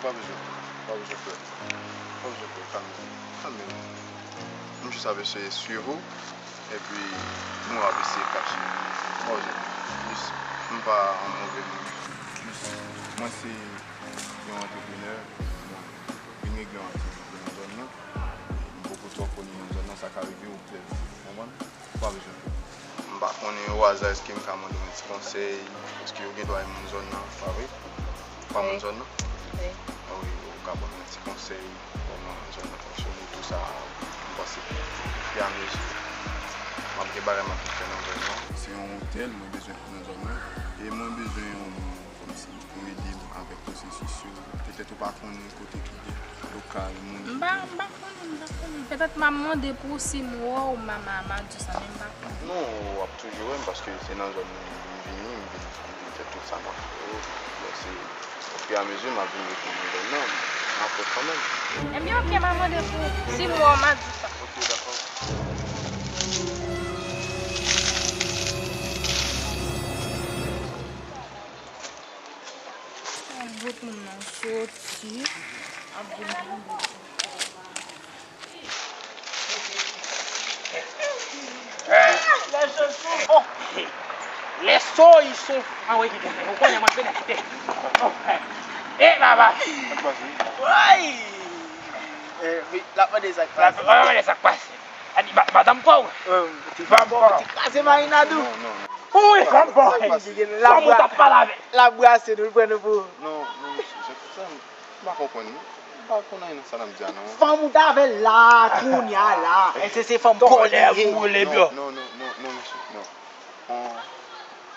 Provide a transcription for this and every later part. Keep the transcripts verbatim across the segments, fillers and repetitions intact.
Pa bezwen, pa bezwen pè. Pa bezwen pè, kalme w. Kalme w. M jis ap eseye swiv ou, epi mwen ap eseye kache. Pa bezwen pè. Jis, m pa yon move moun. Jis, mwen se yon antreprenè, mwen vin regle yon aktivite nan zòn nan. M poko twò koni nan zòn nan, sa ka rive ou pèdi, ou konprann? Ou pa bezwen pè. M pa konnen, o aza, èske m ka mande w yon ti konsèy? Paske ou gen dwa e moun zòn nan, pa vre? Ou pa moun zòn nan? Wi. Ah wi, ou ka ban m yon ti konsèy, kòman zòn nan fonksyone, tou sa, m panse, ofiramezi, m ap gen bagay m ap vin fè nan zòn nan. Se yon otèl, mwen bezwen nan zòn nan, e mwen bezwen yon moun kòmsi pou ede m avèk pwosesis yo. Petèt ou pa konnen kote ki gen lokal, moun ki M pa, gen m pa konnen, m pa konnen. Petèt m ap mande pou si m wè w, m a, m a, m a di w sa, men m pa konnen. Non, w ap toujou wè m, paske se nan zòn nan m vini, m vin, m vin fè tout sa m ap fè yo. Bon, se ofiramezi m ap vin rekonèt zòn nan, m ap wè kanmenm. Ebyen, oke, m a mande pou si m wè w, m a di w sa. Oke, dakò. Bout moun nan soti, ap vin vin. Les choses sont bons. Les choses sont, ah oui, ou konnen mwen vin kite. E baba. Woy! Eh, wi, l ap mande sa k pase. L ap mande sa k pase. A di, ma-, madanm pa w? Fanm pa w. Ti kraze marinad ou. Non, non, non. Wi, fanm pa w. Fanm ou t ap pale avè l. L ap brase nou, l pran nou pou. Non, non, mesye, se pou sa m pa konprann. M pa konn anyen nan sa n ap di a, non. Fanm ou t avè l la, kounya la. Èske se fanm pa w li ye? Non, non, non, non, non, mesye, non. On,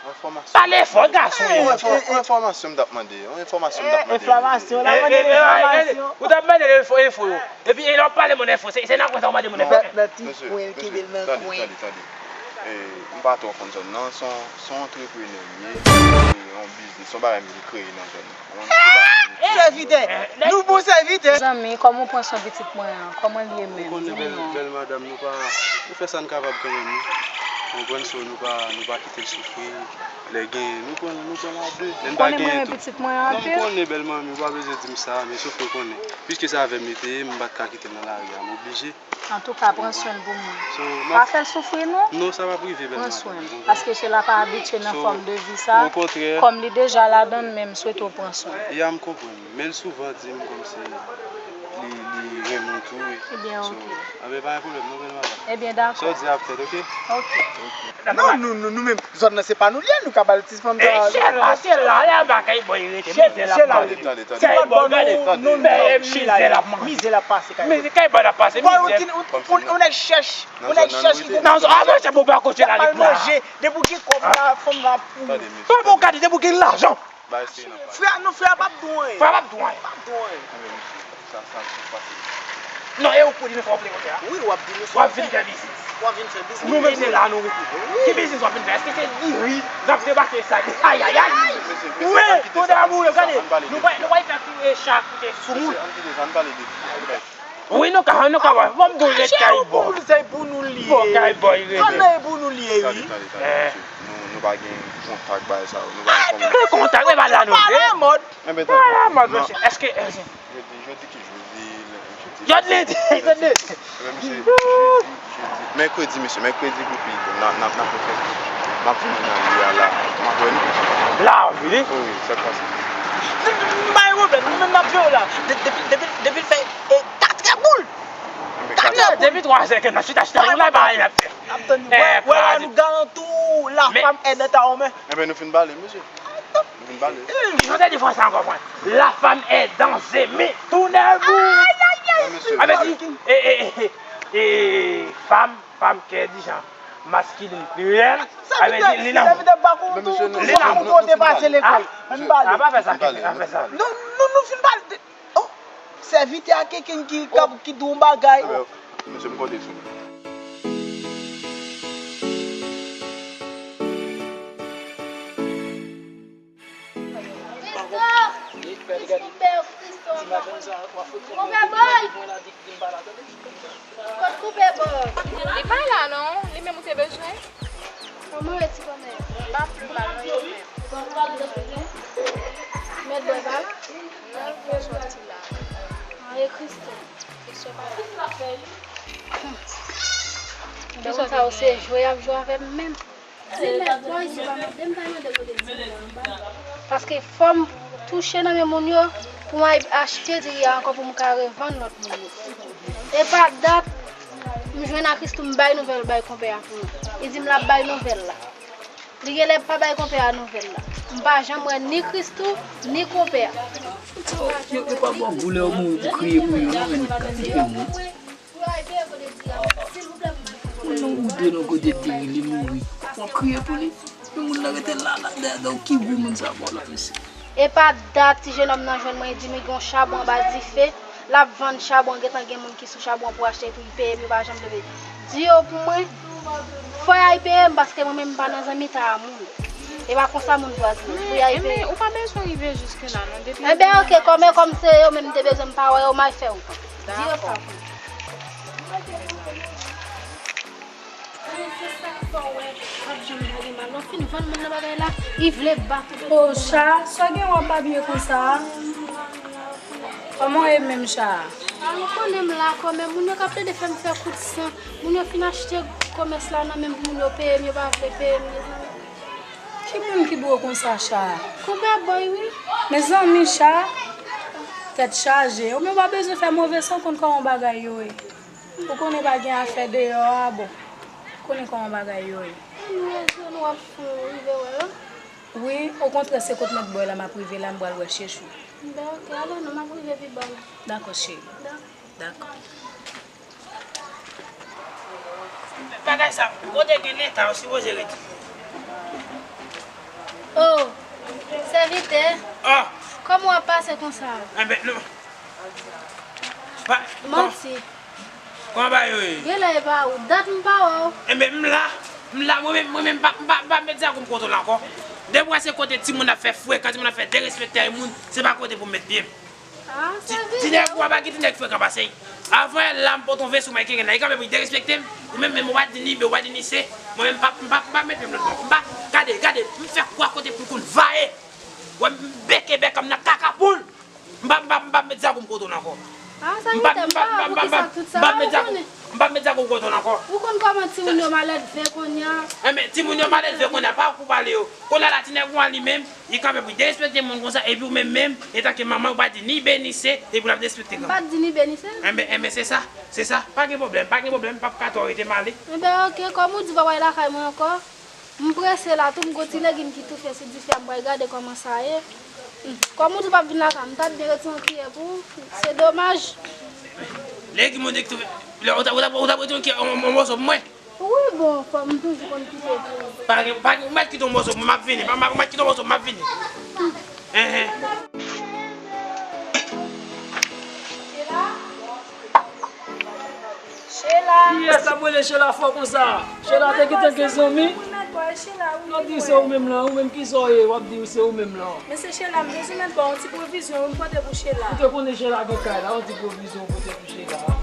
on enfòmasyon. Pale fò, gason. On enfò-, on enfòmasyon m t ap mande. On enfòmasyon m t ap mande. Enfòmasyon, l ap mande enfòmasyon. Ou t ap mande enfo, enfo yo. Epi lè w pale moun enfo, se, se nan kwen sa w mande moun enfo. Nan ti kwen l kenbe l nan kwen. Tande, tande, tande. Eh, m pa twò konn zòn nan. Se yon, se yon antreprenè m ye. Se yon biznis, se yon bagay m vin kreye nan zòn nan. Sèvitè! Nou bon sèvitè! Zanmi, kòman w pran swen pitit mwen an? Kòman l ye menm? Ou konnen bèl, bèl madanm, nou pa, nou fè sa n kapab kanmenm, wi. Nou pran swen, nou pa, nou pa kite l soufri. Lè gen, nou pran, nou pran l a de. Lè n pa gen tou. Ou konnen mwen renmen pitit mwen anpil. Non, m konnen bèl manmi, ou pa bezwen di m sa, men sof ke w konnen. Piske se avè m li te ye, m pa t ka kite l nan lari a, m oblije. Antouka, pran swen l pou mwen. Pa fè l soufri, non. Non, sa p ap rive, bèl madanm. Pran swen l. Paske se la pa abitye nan fòm de vi sa. Okontrè. Kòm li deja ladan l, men m swete w pran swen l. Ya, m konprann. Men l souvan di m kòmsi li, li renmen w tou, wi. Ebyen, oke. Anben, pa gen pwoblèm, non, bèl madanm. Ebyen, dakò. Sa w di a ap fèt, oke? Oke. Non, nou, nou, nou menm, zòn nan se pa nou li ye, nou ka ba l ti fanm sa. E, chè la, chè la, la ba kay bòy rete, mizè l ap mande. Tande, tande, tande. Kay bòy, gade, men mizè l ap mande. Mizè l ap pase, kay bòy. Mizè, kay bòy l ap pase, mizè. Ou nèg chèch, ou nèg chèch ki gon. Nan zòn, a, mwen se bon pa kote la, li pran. Depi w gen kòb la, fanm la pou ou. Tande, mesye. Fanm ou gade, depi w gen lajan. Frè, non, frè a p ap di w anyen. Frè a p ap di w anyen. P ap di w anyen. Sa, sa, sa pase. Non, e ou k pou di nou sa w ap vle kote a? Wi, w ap di nou sa w ap vin fè biznis. W ap vin fè biznis. Nou menm se la nou rete. Wi. Ki biznis w ap vin fè? Èske se diri n ap debake sa? Ayayay! Wi, tande a boule, gade. Nou pa, nou pa fè koute cha, koute soumoun. Mesye, ann kite sa, ann pale de biznis. Wi, nou ka, nou ka wè. Bon, bon, ret kay bò. Bon, kay bò, ret. Ann nan e pou nou li ye, wi. Tande, tande, tande, mesye. Nou, nou pa gen kontak bagay sa yo. Nou pa gen kontak, men pa la nou ye. Enben, tande. Mwen, mwen, èske, èske jodi, jodi ki jou, jodi, jodi. Jodi, jodi. Enben, mesye, jodi, jodi, mèkredi, mesye, mèkredi pou pi, n a, n a, n a fè fèt. M ap vini nan li a la. M ap wè nou. La, w ap vini? Wi, wi, sa k pase? M pa gen pwoblèm, nou menm n ap vini la. De-, depi, depi, depi l fè, e, katrè boul. Katrè boul. Depi twazè ke n ap chita, chita, nou la, pa anyen n ap fè. N ap tann nou. Wè, wè, la, nou garan tou, la femme est dans ta main. Enben, nou fin pale, mesye. Ki jan w te di fransè ankò, mwen? La femme est dans ses mains. Tounèbou! Sa vle di, e, e, e, e, femme, femme ke di jan maskilin, pliryèl. Sa vle di, li nan. Li nan. Ou te pase lekòl. Ann pale. A, pa fè sa, pa fè sa. Nou, nou, nou fin pale. Oh, sèvitè a kenken ki, ki di w yon bagay. Mesye, m konte sou nou. Kristo! Kristo! Ti madanm sa, w ap fout koupe bòy! Fout koupe bòy! Li pa la non, li menm ou te bezwen? Kòman resi kòmè? Pa pli mal non, li menm. Mèt bòy pa la? Non, li fè sòti. Moun sa yo se jwe y ap jwe avè m menm. Di mèt bò isi pa mande m pa mande kote di mwen anba. Paske fò m touche nan men moun yo pou m al achte diri a ankò pou m ka revann lòt moun yo. E pa dat, m jwenn a Christoo, m bay nouvèl bay konpè a pou li. Li di m l ap bay nouvèl la. Li genlè pa bay konpè a nouvèl la. M pa janm wè ni Christoo, ni konpè a. Yo, yo pa bò goulè yo mouri pou kriye pou yo, non, men kite moun. Moun nan ou de nan kote diri, li mouri. W ap kriye pou li. Men moun nan rete la, la, dèyè, dèyè, ki gou moun sa bò la, mesye. E pa dat ti jenòm nan jwenn mwen, li di m li gen yon chabon anba dife, l ap vann chabon, gentan gen moun ki sou chabon pou achte pou l peye m, yo pa janm leve. Di yo pou mwen, fò y al peye m, paske mwen menm m pa nan zanmitay a moun. E pa konsa moun vwazen yo, pou y al peye. Ou pa bezwen rive jiske la, non, depi. Enben, oke, kòm e kòm se yo menm te bezwen m pa wè yo, m al fè wout. Di yo sa pou mwen. Men se sa k fè w wè w ap janm gade mal. Lè w fin vann moun nan bagay la, li vle bat ou. O Cha, sa w gen w ap babye konsa a? Kòman w ye menm, Cha? A, ou konnen m la kòmè. Moun yo k ap plede fè m fè kout san. Moun yo fin achte komès la nan men m pou moun yo peye m, yo pa vle peye m, mezanmi. Ki moun ki dwo konsa, Cha? Konpè Bòy, wi. Mezanmi, Cha, tèt chaje. Ou menm pa bezwen fè move san konn kòman bagay yo ye. Ou konnen pa gen afè deyò a, bon. Ou konnen kòman bagay yo ye. Ann wè, ann w ap fè w rive wè yo. Wi, okontrè, se kot mèt Bòy la m ap rive la, m pral wè Chechou. Ben, oke, ale non, m ap rive pi ba la. Dakò, cheri. Dakò. Dakò. Bagay sa, kote gen leta, yo sipoze rete. Oh, sèvitè. Oh. Kòman w ap pase konsa? Enben, nou. Manti. Kòman bagay yo ye? Genlè e pa ou. Dat m pa wè w. Enben, m la. M la, mwen menm, mwen menm, m pa, m pa, m pa met zago m kote w la ankò. Depi w wè se kote timoun ap fè frekan, timoun ap fè derespekte moun, se pa kote pou m met pye m. Ah, ti, ti nèg ou a pa gen ti nèg frekan pase l. Avan yè la, m pote yon veso m al kenken la. Li kanpe pou li derespekte m. Ou menm, menm ou pa di ni B, ou pa di ni C. Mwen menm, m pa, m pa, m pa met pye m lòt bò. M pa, gade, gade, m fè kwa kote pou l konn vaye. Wè m beke bèk m nan kaka poul. M pa, m pa, m pa met zago m kote w la ankò. Ah, sa m pa, m pa, m pa, m pa, m pa met zago, m pa met zago m kote w la ankò. Ou konn kòman timoun yo malelve kounye a? Enben, timoun yo malelve kounye a, pa pou pale yo. Kounye a la, ti nèg ou an li menm, li kanpe pou li derespekte moun konsa, epi ou menm menm, antanke manman, ou pa di ni B ni C, epi l ap derespekte granmoun. M pa t di ni B ni C. Enben, enben, se sa, se sa. Pa gen pwoblèm, pa gen pwoblèm, m p ap ka tò rete m ale. Enben, oke, kòm ou di w p ap al lakay mwen ankò, m prese la tou, m gon ti legim ki toufe sou dife a, m pral gade kòman sa ye. Hmm, kòm ou di w p ap vin lakay m, m ta dwe rete yon kiyè pou ou, se domaj. Legim ou di ki toufe, ou ta, ou ta, ou ta rete yon kiyè, yon, yon mòso pou mwen? Wi, bon, fò m toujou konn kite pou ou. Pa gen, pa gen, ou mèt kite yon mòso pou mwen, m ap vini. Pa, pa, ou mèt kite yon mòso, m ap vini. Enhen. Chela. Kiyès k ap rele Chela fò konsa? Chela te gentan gen zanmi. Wi, mèt bòy, Chela, wi. W ap di se ou menm lan, ou menm kisa w ye, w ap di se ou menm lan. Men se Chela, m bezwen mèt bòy, yon ti pwovizyon, wi, m pote pou Chela. Ou te konnen Chela gen kay la, yon ti pwovizyon w pote pou Chela.